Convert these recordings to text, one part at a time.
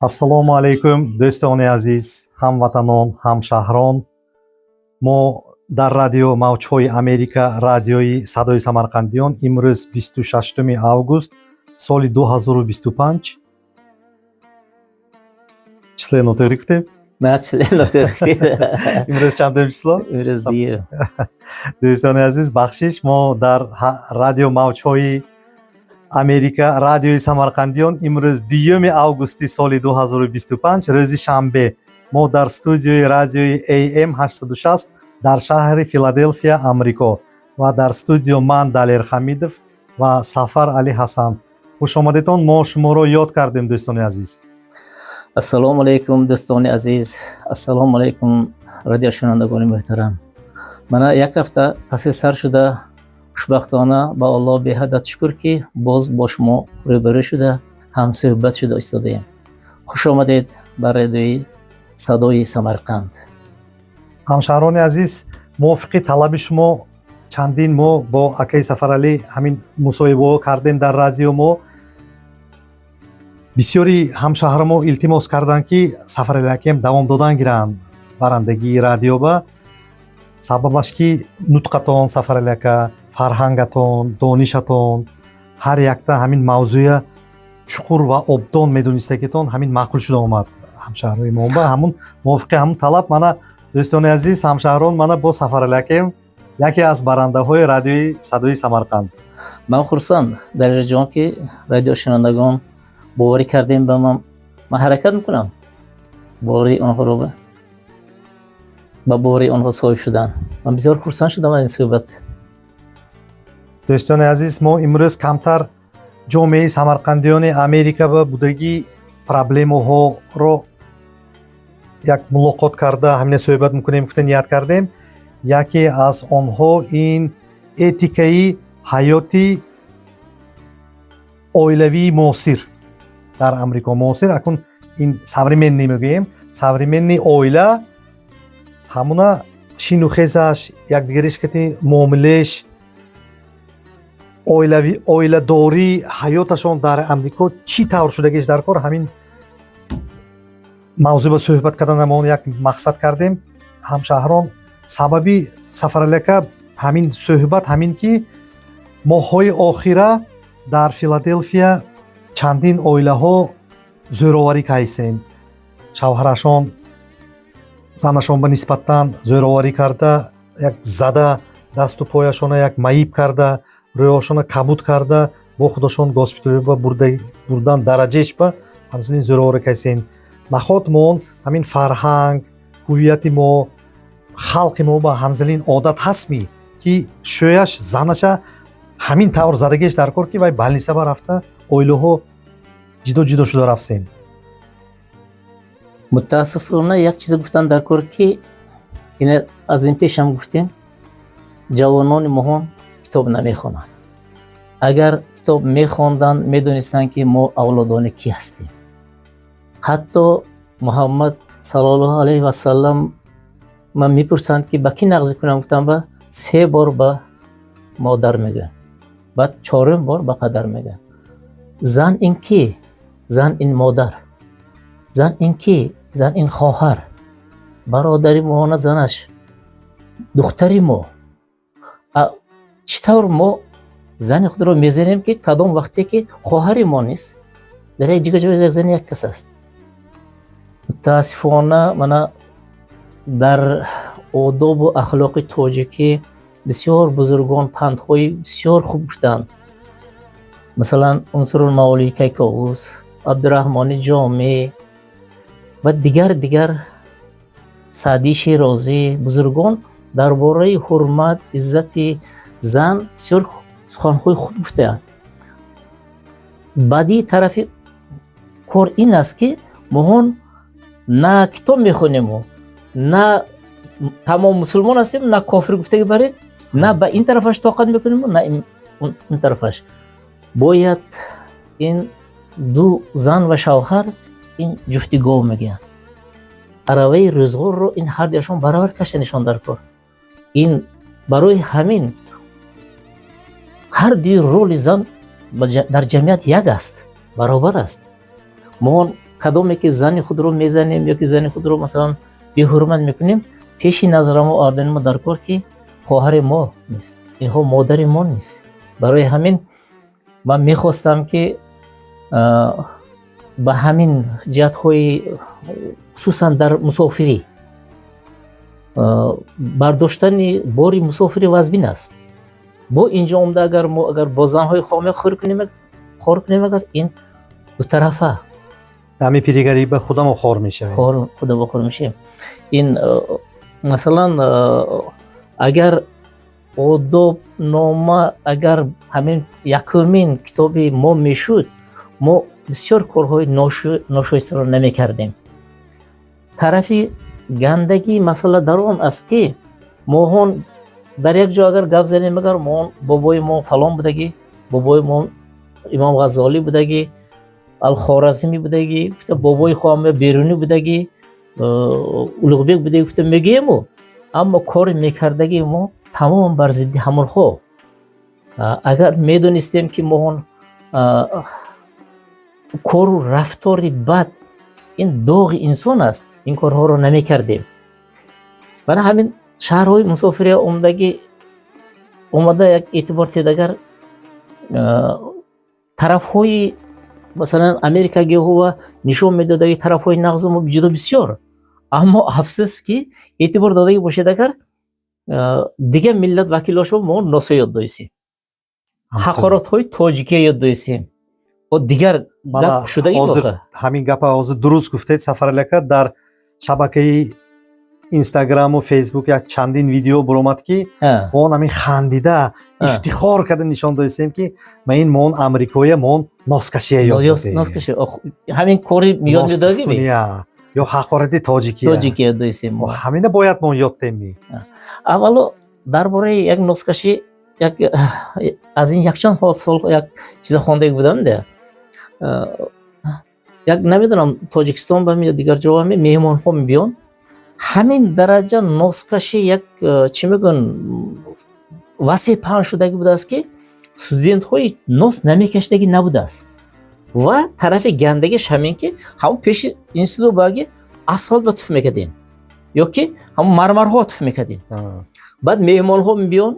Ассалому алайкум, дӯстони азиз, ҳамватанон, ҳамшаҳрон. Мо дар радио Мавҷҳои Америка, радиои Садои Самарқандиён, имрӯз 26 август соли 2025. Число нотӯғри гуфтем? На, число нотӯғри гуфтед. Имрӯз чандум число? Имрӯз 2. Дӯстони азиз, бахшиш. Мо дар радио Мавҷҳои Америка, радиои Самарқандиён, имрӯз 2 августи соли 2025, рӯзи шанбе, мо дар студияи радиои AM 860 дар шаҳри Филаделфия, Амрико, ва дар студио ман, Далер Хамидов, ва Сафар Али Ҳасан. Хушомадедон, мо шуморо ёд кардем, дӯстони азиз. Ассалому алайкум, дӯстони азиз, ассалому алайкум, радиошунавандагони муҳтарам. Мана як ҳафта паси сар шуда, хушбахтона, ба Аллоҳ беҳадад шукр, ки боз бо шумо рӯбарӯ шуда, ҳамсӯҳбат шуда истодаем. Хуш омадед ба радиои Садои Самарқанд. Ҳамшаҳрони азиз, мувофиқи талаби шумо чандин мо бо акаи Сафаралӣ ҳамин мусоҳибаҳо кардем дар радио. Мо бисёри ҳамшаҳрмо илтимос карданд, ки Сафаралӣ акаем давом додан гиранд барандагии радиоба. Сабабаш ки нутқатон, Сафаралӣ ака, фарҳангатон, донишатон, ҳар якта ҳамин мавзӯя чуқур ва обдон медонистагитон ҳамин маъқул шуда омад ҳамшаҳрҳои мо. Ба ҳамун мувофиқи ҳамун талаб, мана, дӯстони азиз, ҳамшаҳрон, мана бо Сафаралӣ акаем, яке аз барандаҳои радиои Садои Самарқанд. Ман хурсанд, Далерҷон, ки радиошунавандагон боварӣ кардем ба ман. Ман ҳаракат мекунам бовари онҳоро ба бовари онҳо соҳиб шудан. Ман бисёр хурсанд шудам аз ин суҳбат. Дӯстони азиз, мо имрӯз камтар ҷомеаи самарқандиёни Америка ба будагӣ проблемаҳоро як мулоқот карда, ҳамина суҳбат мекунем гуфта ният кардем. Яке аз онҳо ин этикаи ҳаёти оилавии муосир дар Амрико. Муосир акун ин современный мегӯем, современный оила, ҳамуна шину хезаш, якдигариш кати муомилеш, оилави, оиладорӣ, ҳаёташон дар Амрико чӣ тавр шудагиш дар кор, ҳамин мавзӯъ ба суҳбат кардан мо як мақсад кардем. Ҳамшаҳрон, сабаби, Сафаралӣ ака, ҳамин суҳбат ҳамин ки моҳҳои охира дар Филаделфия чандин оилаҳо зӯроварӣ кайсен. Шавҳарашон занашон ба нисбатан зӯроварӣ карда, як зада, дасту пояшона як маиб карда, рӯяшона кабуд карда, бо худашон госпитал ба бурдан дараҷаеш ба ҳамчунин зӯроварӣ кайсен. Наход мон ҳамин фарҳанг, ҳуввияти мо, халқи мо ба ҳамзалин одат ҳастми, ки шӯяш занаша ҳамин тавр задагиш дар кор, ки вай больница ба рафта, оилаҳо ҷидо ҷидо шуда рафсен? Мутаассифона, як чизе гуфтан дар кор, ки ина аз ин пешам гуфтем, ҷавонони моҳон китоб намехонанд. Агар китоб мехонданд, медонистанд, ки мо авлодони кӣ ҳастем. Ҳатто Муҳаммад саллаллоҳу алайҳи васаллам ман мепурсанд, ки ба кӣ нағзӣ кунам, гуфтам, ба се бор ба модар мегӯянд, баъд чорум бор ба падар мегӯянд. Зан ин кӣ? Зан ин модар. Зан ин кӣ? Зан ин хоҳар, бародари моона, занаш, духтари мо. Чӣ тавр мо зани худро мезанем, ки кадом вақте ки хоҳари мо нест, дар як ҷига ҷой як зани як кас аст? Мутаассифона, мана дар одобу ахлоқи тоҷикӣ бисёр бузургон пандҳои бисёр хуб гуфтаанд. Масалан, Унсурулмаолии Кайковус, Абдураҳмони Ҷомӣ ва дигар дигар, Саъдии Шерозӣ, бузургон дар бораи ҳурмат, иззати зан бисёр суханҳои хуб гуфтаанд. Баъдии тарафи кор ин аст, ки моҳон на китоб мехонему, на тамом мусулмон ҳастем, на кофир гуфтаги барин, на ба ин тарафаш тоқат мекунему, на ин тарафаш. Бояд ин ду зан ва шавҳар ин ҷуфти гов мегӯянд, араваи рӯзғорро ин ҳардуяшон баробар кашиданишон дар кор. Ин барои ҳамин ҳар дуи роли зан дар ҷамъият як аст, баробар аст. Мо Кадоме ки зани худро мезанем ё ки зани худро, масалан, беҳурмат мекунем, пеши назарамо овардани мо дар кор, ки хоҳари мо нест, инҳо модари мо нест. Барои ҳамин ман мехостам, ки ба ҳамин ҷиҳатҳои, хусусан дар мусофирӣ, бардоштани бори мусофирӣ вазбин аст. Бо инҷо омда, агар мо агар бо занҳои хоме хӯр кунем, хор кунем, агар ин дутарафа. Ҳамин пиригарӣ ба худамо хор мешавем. Хор, худамо хор мешавем. Ин, масалан, агар одобнома, агар ҳамин якумин китоби мо мешуд, мо бисёр корҳои ношоистаро намекардем. Тарафи гандагии масъала дар он аст, ки моҳон дар як ҷо агар гап занем, агар мо бобои мо фалон будагӣ, бобои мо Имом Ғаззолӣ будагӣ, Алхоразмӣ будагӣ, гуфта, бобои хоҳам Берунӣ будагӣ, Улуғбек будагӣ, гуфта мегӯему, аммо кори мекардагии мо тамоман бар зидди ҳамонҳо. Агар медонистем, ки моҳон кору рафтори бад ин доғи инсон аст, ин корҳоро намекардем. Бана ҳамин шаҳрҳои мусофирия омдагӣ омада, як эътибор тед, агар тарафҳои, масалан, Америка геҳова нишон медодаги тарафҳои нағзу мо ҷудо бисёр, аммо афсӯс, ки эътибор додагӣ бошед, агар дигар миллат вакилошба мо носо ёд доисем, ҳақоротҳои тоҷикия ёд доисем, дигар гап шудагӣ. Ҳозир ҳамин гапа ҳозир дуруст гуфтед, Сафарали ака. Дар шабакаи Инстаграму Фейсбук як чандин видео буромад, ки он ҳамин хандида, ифтихор карда нишон додистем, ки ма ин моон амрикоя, моон носкашия ёд. Носкашия, ҳамин кори ёд медодӣ. Ё ҳақорати тоҷикия. Тоҷикия ёд доистем. Ҳамина бояд мо ёд деми. Аввало дар бораи як носкашӣ, як аз ин якчанд сол як чиза хондаги будам да. Як намедонам, Тоҷикистон ба ё дигар ҷо меҳмонҳо мебиён, ҳамин дараҷа носкашӣ як, чӣ мегӯян, васеъ паҳн шудагӣ будааст, ки студентҳои нос намекашидагӣ набудааст. Ва тарафи гандагиш ҳамин, ки ҳамон пеши институт баги асфалт ба туф мекардем ё ки ҳамон мармарҳо туф мекардем. Баъд меҳмонҳо мебиён,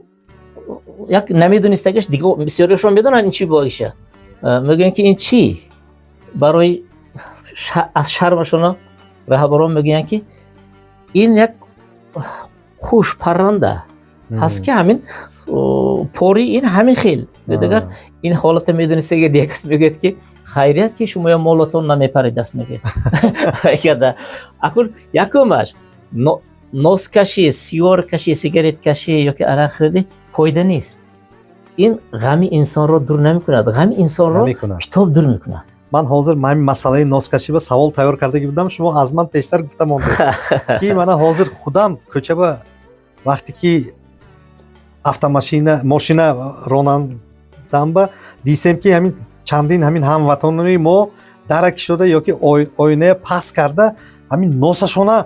як намедонистагиш, дига бисёриашон медонанд ин чӣ боиша, мегӯянд, ки ин чӣ. Барои аз шармашона раҳбарон мегӯянд, ки ин як хуш парранда ҳаст, ки ҳамин пори ин ҳамин хел. Дигар ин ҳолата медонистаги дигар кас мегӯяд, ки хайрият, ки шумоя молотон намепаридааст, мегӯяд. Акун якумаш, носкашӣ, сиёркашӣ, сигареткашӣ ё ки арақ хӯрдӣ фоида нест. Ин ғами инсонро дур намекунад, ғами инсонро китоб дур мекунад. Ман ҳозир ҳамин масъалаи носкашӣ ба савол тайёр кардаги будам, шумо аз ман пештар гуфта мондед, ки мана ҳозир худам кӯчаба вақте ки автомашина, мошина ронандамба, дисем, ки ҳамин чандин ҳамин ҳамватанони мо дара кишода ё ки оиная паст карда, ҳамин носашона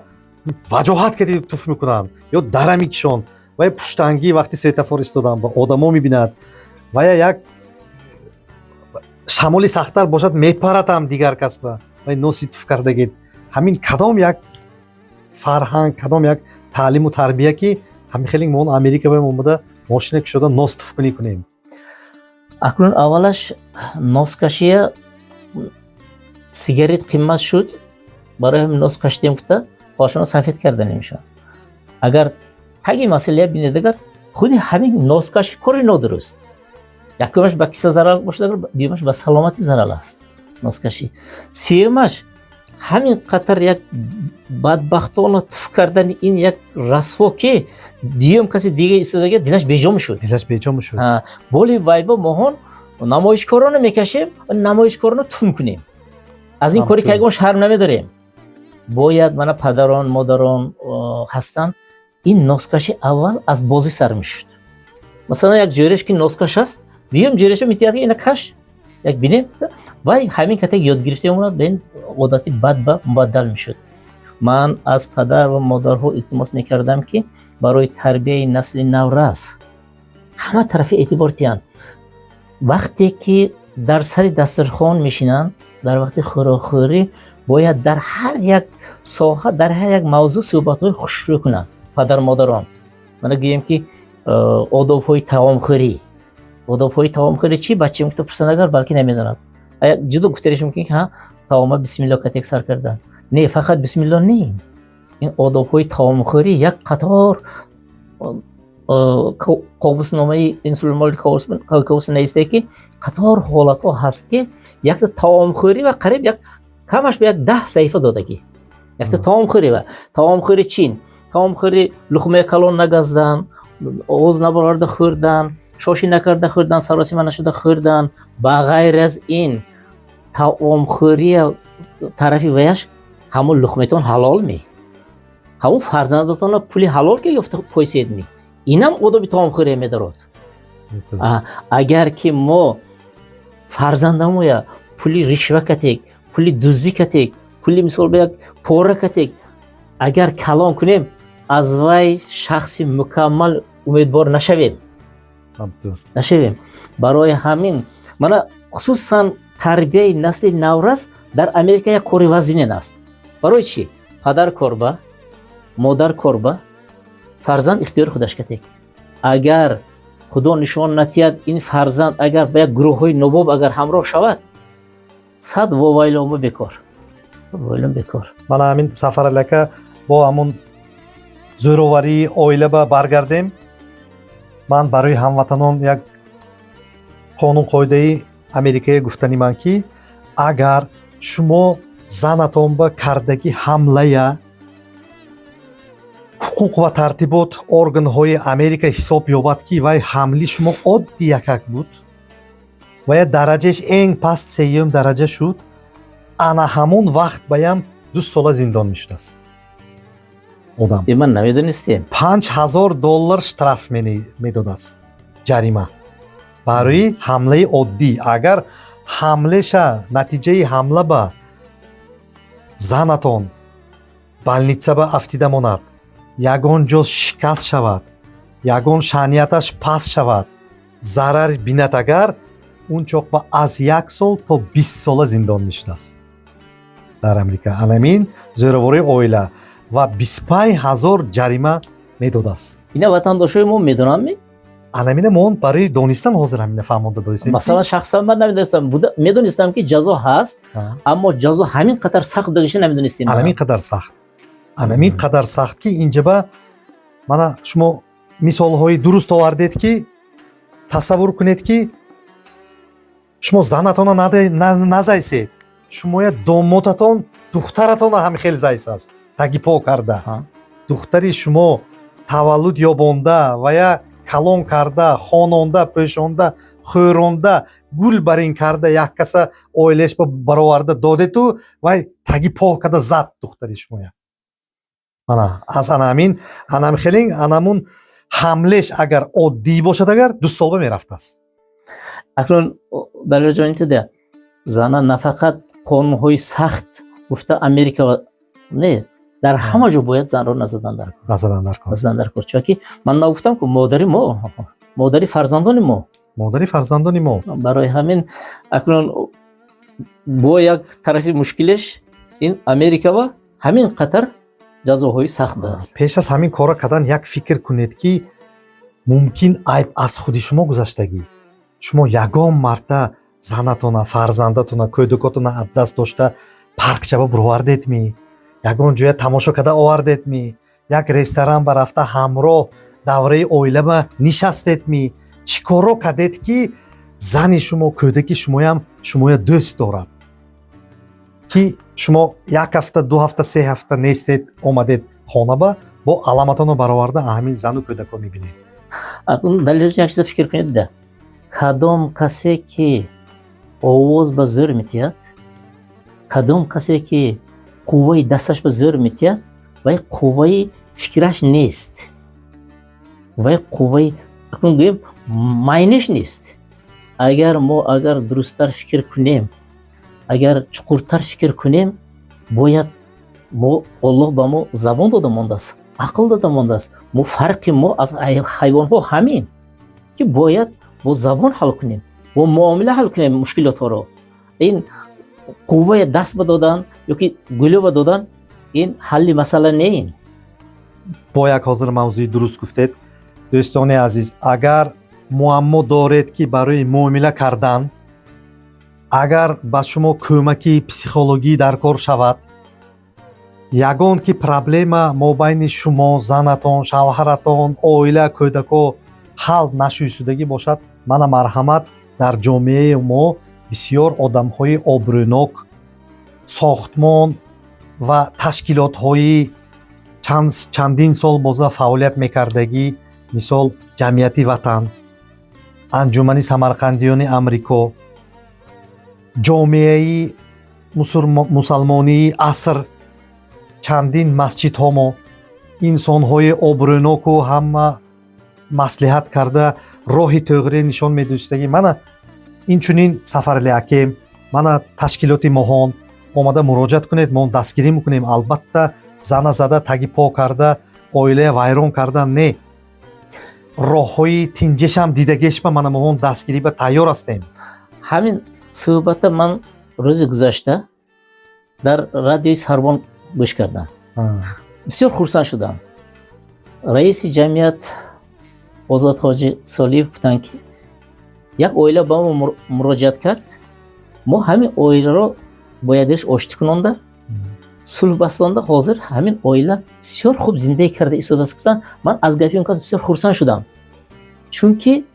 ваҷоҳат карди туф мекунанд ё дара мекишон. Вая пуштангӣ вақти светофор истодан ба одамо мебинад, вая як шамоли сахттар бошад, мепарад ҳам дигар касба вай носи туф кардагид. Ҳамин кадом як фарҳанг, кадом як таълиму тарбия, ки ҳамин хеле мо Америка ба омада, мошина кушода, нос туфкунӣ кунем? Акнун аввалаш носкашия, сигарет қимат шуд, барои ҳамин нос кашидем гуфта, пошона сафед карда намешавад. Агар таги масъалая бинед, агар худи ҳамин носкашӣ кори нодуруст, якумаш ба киса зарар бошад, дуюмаш ба саломатӣ зарар аст носкашӣ, сеюмаш ҳамин қатар як бадбахтона туф кардани ин як расво, ки дуюм каси дига истодаги дилаш беҷо мешуд. Дилаш беҷо мешуд. Боли вайба моҳон намоишкорона мекашем, намоишкорона туф мекунем. Аз ин кори кайгон шарм намедорем. Бояд мана падарон, модарон ҳастанд, ин носкашӣ аввал аз бозӣ сар мешуд. Масалан, як ҷӯреш ки носкаш аст, дуюм ҷӯреша метиҳад, ки ина каш, як бинем. Вай ҳамин ката ёд гирифта мемонад, ба ин одати бад ба мубаддал мешуд. Ман аз падар ва модарҳо илтимос мекардам, ки барои тарбияи насли наврас ҳама тарафи эътибор диҳанд. Вақте ки дар сари дастархон мешинанд, дар вақти хӯрокхӯрӣ. Бояд дар ҳар як соҳа, дар ҳар як мавзӯъ суҳбатҳои хушрӯ кунанд падар модарон. Мана гӯем, ки одобҳои таомхӯрӣ. Одобҳои таомхӯрӣ чӣ? Бача гуфта пурсанд агар, балки намедонад. Ҷудо гуфтариш мумкин, ки ҳа, таома бисмилло катек сар кардан. Не, фақат бисмилло не, ин одобҳои таомхӯрӣ як қатор қобусномаи инсулмоли ковус наисте, ки қатор ҳолатҳо ҳаст, ки якта таомхӯрӣ ва қариб як камаш ба як 10 саҳифа додагӣ якта таомхӯрӣ. Ва таомхӯрӣ чин? Таомхӯрӣ луқмаи калон нагаздан, овоз набарорда хӯрдан, шошӣ накарда хӯрдан, саросима нашуда хӯрдан. Ба ғайр аз ин, таомхӯрия тарафи ваяш ҳамун луқметон ҳалол ме, ҳамун фарзандатона пули ҳалол ки ёфта пойсед ми, инам одоби таомхӯрия медорад. Агар ки мо фарзандамоя пули ришва катек, пули дуздӣ катек, пули мисол ба як пора катек агар калон кунем, аз вай шахси мукаммал умедвор нашавем. Барои ҳамин мана хусусан тарбияи насли наврас дар Америка як кори вазнин аст. Барои чӣ? Падар корба, модар корба, фарзанд ихтиёри худаш катек. Агар Худо нишон натиҳад, ин фарзанд агар ба як гурӯҳҳои нобоб агар ҳамроҳ шавад, сад вовайлома бекор, вовайлом бекор. Мана ҳамин, Сафарали ака, бо ҳамун зӯроварии оила ба баргардем. Ман барои ҳамватанон як қонун қоидаи Америкае гуфтани ман, ки агар шумо занатон ба кардагӣ ҳамлая ҳуқуқ ва тартибот органҳои Америка ҳисоб ёбад, ки вай ҳамли шумо оддӣ якак буд ва я дараҷааш энг паст сеюм дараҷа шуд, ана ҳамун вақт баям 2 сола зиндон мешудааст одам. Ман намедонистем. 5000 доллар штраф медодааст, ҷарима барои ҳамлаи оддӣ. Агар ҳамлеша натиҷаи ҳамла ба занатон больница ба афтида монад, ягон ҷо шикаст шавад, ягон шаънияташ паст шавад, зарар бинад агар, он чоқ ба аз як сол то 20 сола зиндон мешудааст дар Амрика. Анамин зӯравории оила ва 25 000 ҷарима медодааст. Ина ватандошои мо медонанд ми? Анамина мо барои донистан ҳозир ҳамина фаҳмонда донистем. Масалан, шахсан ман намедонистам. Медонистам, ки ҷазо ҳаст, аммо ҷазо ҳамин қадар сахт будагиша намедонистем. Анамин қадар сахт, анамин қадар сахт, ки инҷаба мана шумо мисолҳои дуруст овардед, ки тасаввур кунед, ки шумо занатона назайсед, шумоя домотатон духтаратона ҳам хел зайсаст, таги по карда. Духтари шумо таваллуд ёбонда ва я калон карда, хононда, пӯшонда, хӯронда, гул барин карда, як каса оилааш ба бароварда додету вай таги по карда зад духтари шумоя. Мана аз анамин анам хелин анамун ҳамлеш агар оддӣ бошад, агар 2 сол ба мерафтааст. Акнун, Далерҷон, интида зана нафақат қонунҳои сахт гуфта Америка не, дар ҳама ҷо бояд занро назадан дар кор. Назадан дар кор. Назадан дар кор, чунки ман нагуфтам ку, модари мо, модари фарзандони мо. Модари фарзандони мо. Барои ҳамин акнун бо як тарафи мушкилеш ин Америкава ҳамин қатар ҷазоҳои сахт будааст. Пеш аз ҳамин корро кардан як фикр кунед, ки мумкин айб аз худи шумо гузаштагӣ. Шумо ягон марта занатона, фарзандатона, кӯдакотона аз даст дошта паркчаба буровардед ми, ягон ҷоя тамошо карда овардед ми, як ресторан ба рафта ҳамроҳ давраи оила ба нишастед ми? Чӣ корро кардед, ки зани шумо, кӯдаки шумоям шумоя дӯст дорад, ки шумо як ҳафта, 2 ҳафта, 3 ҳафта нестед, омадед хонаба, бо аламатонро бароварда ҳамин зану кӯдакро мебинед? Акнун, Далерҷон, як чиза фикр кунед да: кадом касе ки овоз ба зӯр метиҳад, кадом касе ки қувваи дасташ ба зӯр метиҳад, вай қувваи фикраш нест, вай қувваи, акнун гӯем, майнеш нест. Агар мо агар дурусттар фикр кунем, агар чуқуртар фикр кунем, бояд мо, Оллоҳ ба мо забон дода мондааст, ақл дода мондааст. Мо фарқи мо аз ҳайвонҳо ҳамин, ки бояд бо забон ҳал кунем, бо муомила ҳал кунем мушкилотҳоро. Ин Қуввае даст ба додан ёки гулёва додан, ин ҳалли масъала не ин. Бо як ҳозир мавзӯи дуруст гуфтед. Дӯстони азиз, агар муаммо доред, ки барои муомила кардан, агар ба шумо кӯмаки психологӣ дар кор шавад, ягон ки проблема мобайни шумо, занатон, шавҳаратон, оила, кӯдако ҳал нашуисудагӣ бошад, мана, марҳамат, дар ҷомеаи мо бисёр одамҳои обрӯнок, сохтмон ва ташкилотҳои чандин сол боза фаъолият мекардагӣ, мисол, Ҷамъияти Ватан, Анҷумани самарқандиёни Амрико, ҷомеаи мусалмонии Аср, чандин масҷидҳо, мо инсонҳои обрӯноку ҳама маслиҳат карда, роҳи тӯғрӣ нишон медостагӣ, мана инчунин Сафарали акем, мана ташкилоти моҳон омада муроҷиат кунед, мо дастгирӣ мекунем. Албатта, зана зада, таги по карда, оилая вайрон кардан не, роҳҳои тинҷешам дидагешба мана моҳон дастгирӣ ба тайёр ҳастем. Ҳамин суҳбата ман рӯзи гузашта дар радиои Сарбон гӯш кардам, бисёр хурсанд шудам. Раиси ҷамъият Озод Ҳоҷи Солиев гуфтанд, ки як оила ба мо муроҷиат кард, мо ҳамин оиларо боядеш оштӣ кунонда, сулҳ бастонда, ҳозир ҳамин оила бисёр хуб зиндагӣ карда истодааст, гуфтанд. Ман аз гапи он кас бисёр хурсанд шудам, чунки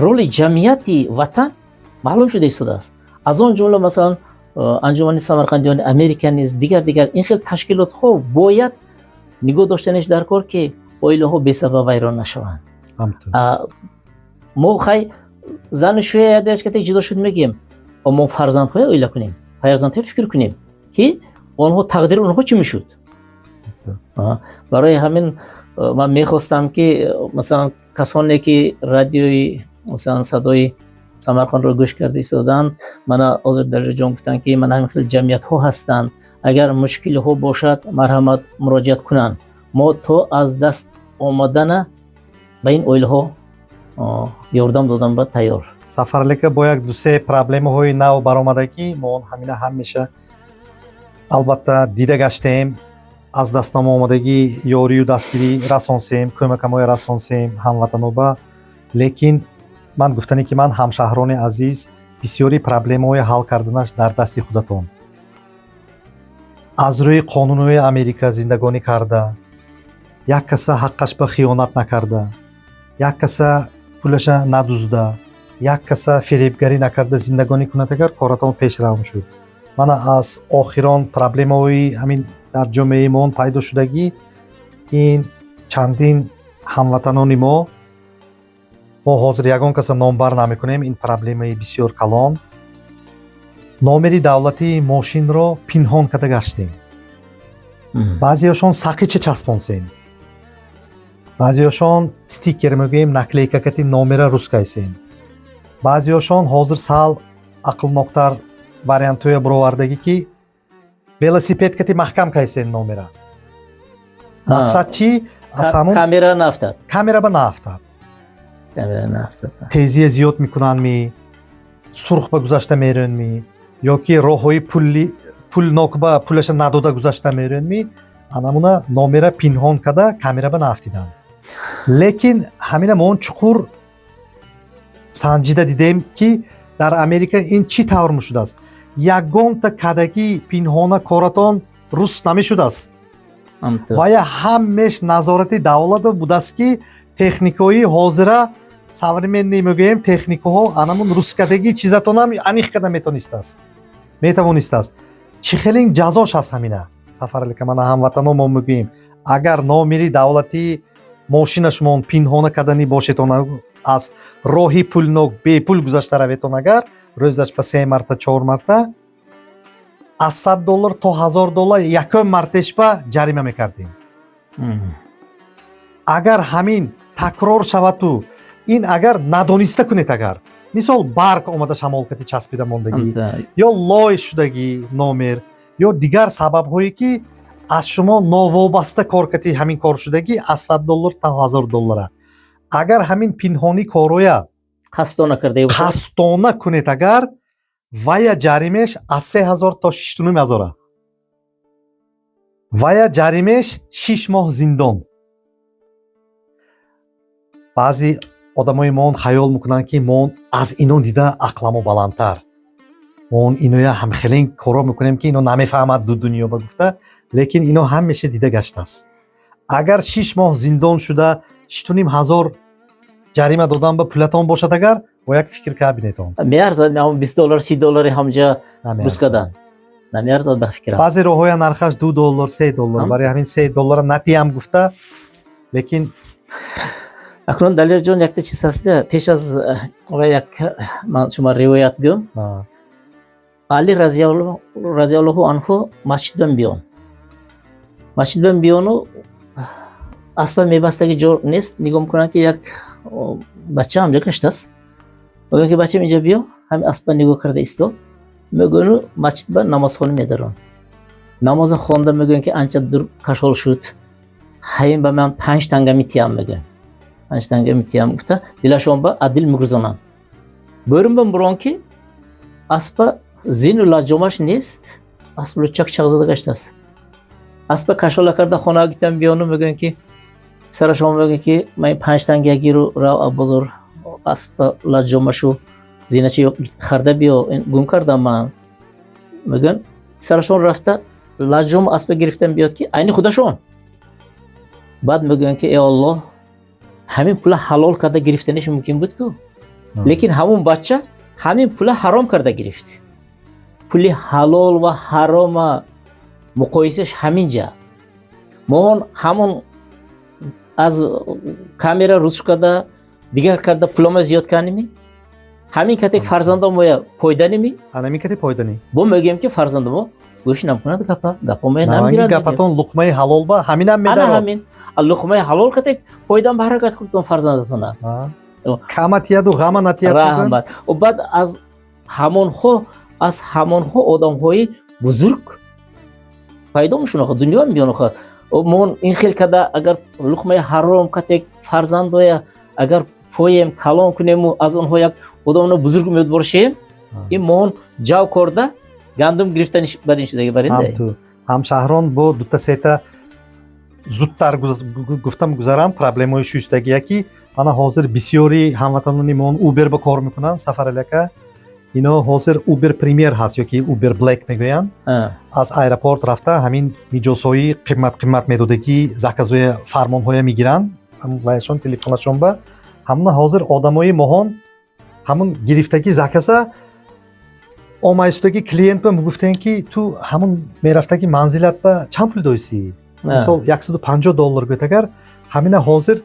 роли ҷамъияти Ватан маълум шуда истодааст. Аз он ҷумла, масалан, Анҷумани самарқандиёни Америка низ, дигар дигар ин хел ташкилотҳо бояд нигоҳ доштанеш дар кор, ки оилаҳо бесабаб вайрон нашаванд. Мо хай зану шӯя ядашката ҷудо шуд мегӯем, мо фарзандҳоя оила кунем, фарзандҳоя фикр кунем, ки онҳо тақдири онҳо чӣ мешуд. Барои ҳамин ман мехостам, ки масалан, касоне ки радиои, масалан, Садои Самарқандро гӯш карда истоданд, мана ҳозир Далерҷон гуфтанд, ки мана ҳамин хел ҷамъиятҳо ҳастанд, агар мушкилиҳо бошад, марҳамат, муроҷиат кунанд. Мо то аз даст омадана ба ин оилаҳо ёрдам додан ба тайёр. Сафаралика, бо як дусе проблемаҳои нав баромадагӣ, мо он ҳамина ҳамеша албатта дида гаштем, аз дастнамо омадагӣ ёрию дастгирӣ расонсем, кӯмакамоя расонсем ҳамватаноба. Лекин ман гуфтане, ки ман, ҳамшаҳрони азиз, бисёри проблемаҳои ҳал карданаш дар дасти худатон. Аз рӯи қонунҳои Америка зиндагонӣ карда, як каса ҳаққаш ба хиёнат накарда, як каса пулаша надузда, як каса фиребгарӣ накарда зиндагонӣ кунад, агар коратон пешрав шуд. Мана аз охирон проблемаҳои ҳамин дар ҷомеаи мо пайдо шудагӣ, ин чандин ҳамватанони мо ҳозир ягон каса номбар намекунем, ин проблемаи бисёр калон, номери давлатии мошинро пинҳон карда гаштем. Баъзеҳошон сақича часпонсен, баъзеҳошон стикер мегӯем, наклейка кати номера рускайсен, баъзеҳошон ҳозир сал ақлноктар вариантҳое баровардагӣ, ки велосипед кати маҳкам кайсен номера. Мақсад чӣ? Аз ҳамун камера нафтад. Камера ба наафтад. Камера нафтад. Тезия зиёд мекунанд-ми, сурх ба гузашта мерӯнми ё ки роҳҳои пулли пулнок ба пулаша надода гузашта мерӯнми, анамуна номера пинҳон карда, камера ба наафтиданд. Лекин ҳамина мо он чуқур санҷида дидем, ки дар Америка ин чӣ тавр мушудааст. Ягонта кадагӣ пинҳона коратон руст намешудааст. Вая ҳамеш назорати давлата будааст, ки техникаҳои ҳозира, современный мегӯем, техникаҳо анамун русткадагӣ чизатонам аниқ карда метонистааст, метавонистааст. Чӣ хелин ҷазош аст ҳамина, Сафаралика? Мана, ҳамватано, мо мегӯем, агар номери давлатии мошина шумо пинҳона карданӣ бошетон, аз роҳи пулнок бепул гузашта раветон, агар рӯзаш ба се марта, чор марта, аз 100 доллар то 1000 доллар якум мартешба ҷарима мекардем. Агар ҳамин такрор шаваду ин агар надониста кунед, агар мисол барг омада шамолкати часпида мондагӣ ё лой шудагӣ номер ё дигар сабабҳое, ки аз шумо новобаста коркати ҳамин кор шудагӣ, аз 100 доллар то 1000 доллара. Агар ҳамин пинҳонӣ короя қасдона карда қасдона кунед, агар Вая ҷаримеш аз 3000 то 6500-а, вая ҷаримеш 6 моҳ зиндон. Баъзе одамои моон хаёл мекунанд, ки мо аз ино дида ақламо баландтар, мо иноя ҳамхелен коро мекунем, ки ино намефаҳмад ду дунё ба гуфта, лекин ино ҳамеша дида гаштааст. Агар 6 моҳ зиндон шуда, 6500 ҷарима додан ба пулатон бошад, агар бо як фикр кард бинетон. Меарзад ҳамон 20 доллар, 30 доллари ҳамҷа рӯз кардан намеарзад, ба фикрам. Баъзе роҳҳоя нархаш 2 доллар, 3 доллар. Барои ҳамин 3 доллара натиям гуфта, лекин Акнун, Далерҷон, якта чиз ҳаста. Пеш аз ва як ман шумо ривоят гӯм. Али разиаллоҳу анҳу масҷидбан биён, масҷидбан биёну аспа мебастаги ҷо нест. Нигоҳ мекунанд, ки як бача ҳамҷо гаштааст. Мегӯянд, ки бачам, инҷа биё, ҳамин аспа нигоҳ карда исто, мегӯяну масҷидба намозхона медарон. Намоза хонда, мегӯянд, ки анча дур кашол шуд. Ҳамин ба ман 5 танга митиям, мегӯянд, 5 танга митиям гуфта, дилашон ба адил мегузонанд. Бӯрим ба мурон, ки аспа зину лаҷомаш нест, асп лучак чақ зада гаштааст. Аспа кашола карда хона гитам биёну, мегӯянд, ки сарашон мегӯянд, ки ман 5 танга гиру рав, бозор аспа лаҷомашу зинача харда биё, гум кардам ман, мегӯянд. Сарашон рафта лаҷому аспа гирифтан биёд, ки айни худашон. Баъд мегӯянд, ки э Аллоҳ, ҳамин пула ҳалол карда гирифтаниш мумкин буд ку, лекин ҳамун бача ҳамин пула ҳаром карда гирифт. Пули ҳалол ва ҳарома муқоисаш ҳамин ҷа. Мо ҳамон аз камера рӯз карда, дигар карда, пулома зиёд кардеми, ҳамин кате фарзандомоя пойданеми. Анамин кате пойданӣ. Бо мегӯем, ки фарзандомо гӯш намкунад, гапа гапомоя Наванги намгирад. Гапатон луқмаи ҳалол ба ҳаминам Ана медарод. ҳамин луқмаи ҳалол кате пойдан ба ҳаракат кунтон фарзандатона. Кама тияду ғама натияд. Раҳмат. Баъд аз ҳамонҳо одамҳои бузург пайдо мешунаха, дунё мебиёнаха. Мо ин хел када, агар луқмаи ҳаром кате фарзандоя агар поем, калон кунему, аз онҳо як одамоно бузург меёд ин моон ҷав корда гандум гирифтани бар ин шудаги бар ин. Ҳам ту ҳамшаҳрон бо дута сета зудтар гуфтам гузарам проблемаи шӯстагия, ки мана ҳозир бисёри ҳамватанони мон Uber ба кор мекунанд. Сафарали ака, ино ҳозир Uber Premier ҳаст ё ки Uber Black мегӯянд, аз аэропорт рафта, ҳамин миҷозҳои қимат қимат медодагӣ заказоя, фармонҳоя мегиранд ваяшон телефонашон ба. Ҳамуна ҳозир одамои моҳон ҳамун гирифтагӣ заказа омайсудагӣ клиент ба мегуфтем, ки ту ҳамун мерафтагӣ манзилат ба чанд пул дойсӣ? Мисол, 150 доллар гӯяд. Агар ҳамина ҳозир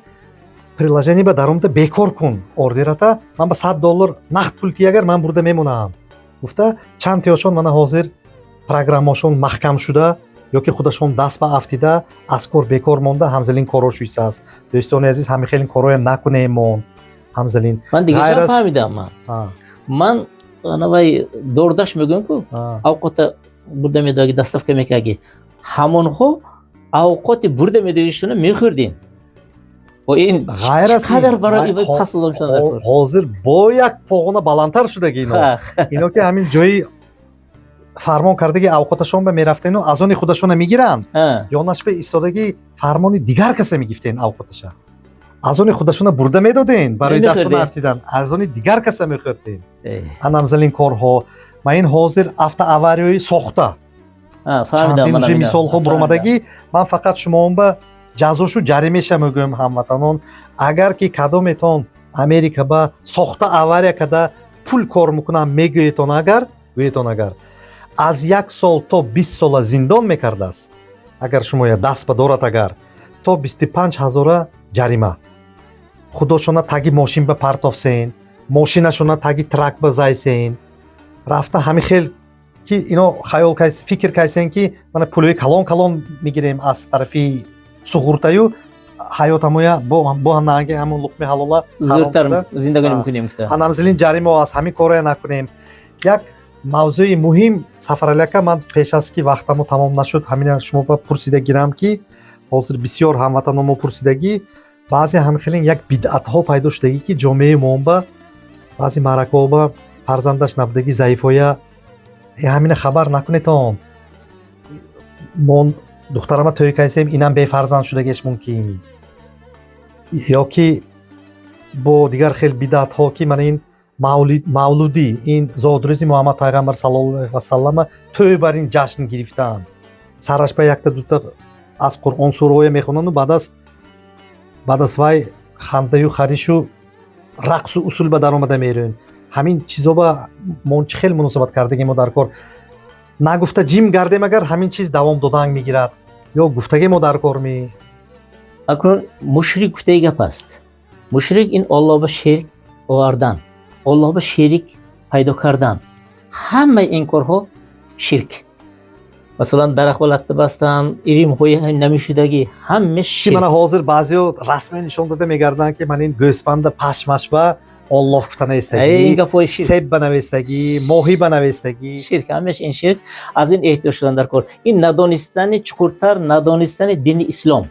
приложение ба даромада бекор кун ордерата, ман ба 100 доллар нақд пул тия, агар ман бурда мемонам гуфта, чанд тиёшон мана ҳозир программашон маҳкам шуда ё ки худашон даст ба афтида, аз кор бекор монда, ҳамзалин корҳо шуйсааст. Дӯстони азиз, ҳамин хелин корҳоям накунем мон ҳамзалин. Ман дигаршам фаҳмидам. Ман анавай DoorDash мегӯям ку, авқота бурда медоги, доставка мекарги, ҳамонҳо авқоти бурда медогишона мехӯрдем. Ин қадар барои пас одам шудан. Ҳозир бо як погона баландтар шудаги ино, ки ҳамин ҷои фармон кардаги авқоташон ба мерафтену аз они худашона мегиранд, ёнаш ба истодаги фармони дигар каса мегифтен, авқоташа аз они худашона бурда медоден, барои даст ба нафтидан аз они дигар каса мехӯрден. Анамзалин корҳо. Ма ин ҳозир автоаварияи сохта чандин уже мисолҳо буромадагӣ. Ман фақат шумоон ба ҷазошу ҷаримеша мегӯям. Ҳамватанон, агар ки кадометон Америка ба сохта авария када пул кор мекунам мегӯетон, агар гӯетон, агар аз 1 сол то 20 сола зиндон мекардааст. Агар шумоя даст ба дорад, агар то 25 ҳазора ҷарима. Худошона таги мошин ба партофсен, мошинашона таги трак ба зайсен рафта, ҳамин хел ки ино хаёл фикр кайсен, ки мана пулои калон калон мегирем аз тарафи суғуртаю, ҳаётамоя бо наанги ҳамун луқми ҳалола зӯртар зиндагонӣ мекунем. Анамзилин ҷарима аз ҳамин корая накунем. Як мавзӯи муҳим, Сафарали ака, ман пеш аз ки вақтамо тамом нашуд, ҳамина шумо ба пурсида гирам, ки ҳозир бисёр ҳамватаномо пурсидагӣ. Баъзе ҳамхелин як бидъатҳо пайдо шудагӣ, ки ҷомеаи моон ба баъзе маъракаҳо ба Фарзандаш набудагӣ заифоя ҳамина хабар накунетон. Мон духтарама тӯй кайсем, инам бефарзанд шудагеш мумкин. Ё ки бо дигар хел бидъатҳо, ки мана ин мавлид, мавлудӣ, ин зодрӯзи Муҳаммад пайғамбар саллаллоҳу алайҳи васаллама тӯй бар ин ҷашн гирифтаанд. Сараш ба якта дута аз Қуръон сураҳое мехонанду баъд аз вай хандаю харишу рақсу усул ба даромада мерӯем. Ҳамин чизо ба мо чӣ хел муносибат кардагем? Мо дар кор нагуфта ҷим гардем, агар ҳамин чиз давом додан мегирад ё гуфтаге мо дар кор ми? Акнун мушрик гуфтаи гап аст. Мушрик ин Оллоҳ ба ширк овардан, Оллоҳ ба шерик пайдо кардан. Ҳамаи ин корҳо ширк. Масалан, дарахт ба латта бастан, иримҳои намешудагӣ, ҳама Ки ширк. Мана ҳозир баъзеҳо расме нишон дода мегарданд, ки ман ин гӯспанда пашмаш ба Оллоҳ гуфта Ин навистагӣ, гапҳои ширк. Себ ба навистагӣ, моҳӣ ба навистагӣ. Ширк, ҳамаш ин ширк. Аз ин эҳтиёт шудан дар кор. Ин надонистани, чуқуртар надонистани дини ислом,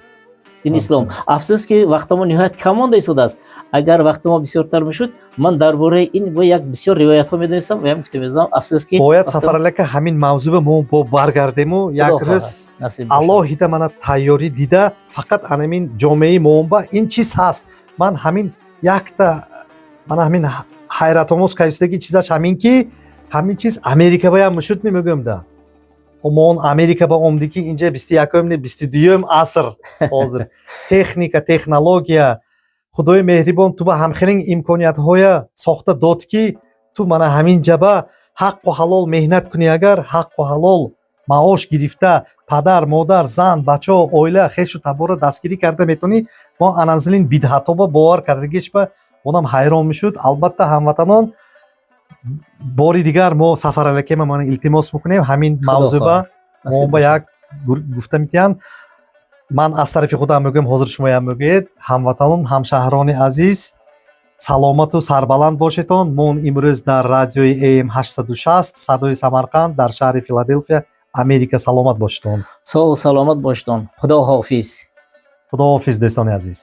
дини ислом. Афсӯс, ки вақти мо ниҳоят кам монда истодааст. Агар вақти мо бисёртар мешуд, ман дар бораи ин бо як бисёр ривоятҳо медонистам ва гуфта медодам. Афсӯс, ки Бояд, Сафаралака, ҳамин мавзӯъ мо бо баргардему як Худо рӯз. хоҳад, насиб бошад. Алоҳида мана тайёрӣ дида, фақат анамин ҷомеаи моба ин чиз ҳаст. Ман ҳамин якта мана ҳамин ҳайратомоз кайсудагӣ чизаш ҳамин, ки ҳамин чиз Америка баям мушуд мемегӯям да. Мо он Америка ба омдӣ, ки инҷа 21-ум не, 22-юм аср. Ҳозир техника, технология, Худои меҳрибон ту ба ҳамхелин имкониятҳоя сохта дод, ки ту мана ҳамин ҷаба ҳаққу ҳалол меҳнат кунӣ, агар ҳаққу ҳалол маош гирифта, падар, модар, зан, бачаҳо, оила, хешу табора дастгирӣ карда метавонӣ. Мо анамзилин бидъатҳо бовар кардагишба онам ҳайрон мешуд. Албатта, ҳамватанон, бори дигар мо Сафаралакема ман илтимос мекунем, ҳамин мавзӯъба мо ба як гуфта метиҳанд. Ман аз тарафи худам мегӯям, ҳозир шумоям мегӯед. Ҳамватанон, ҳамшаҳрони азиз, саломату сарбаланд бошедон. Мо имрӯз дар радиои AM 860 «Садои Самарқанд» дар шаҳри Филаделфия, Америка. Саломат бошедон. Соғу саломат бошедон. Худо ҳофиз. Худоҳофиз, дӯстони азиз.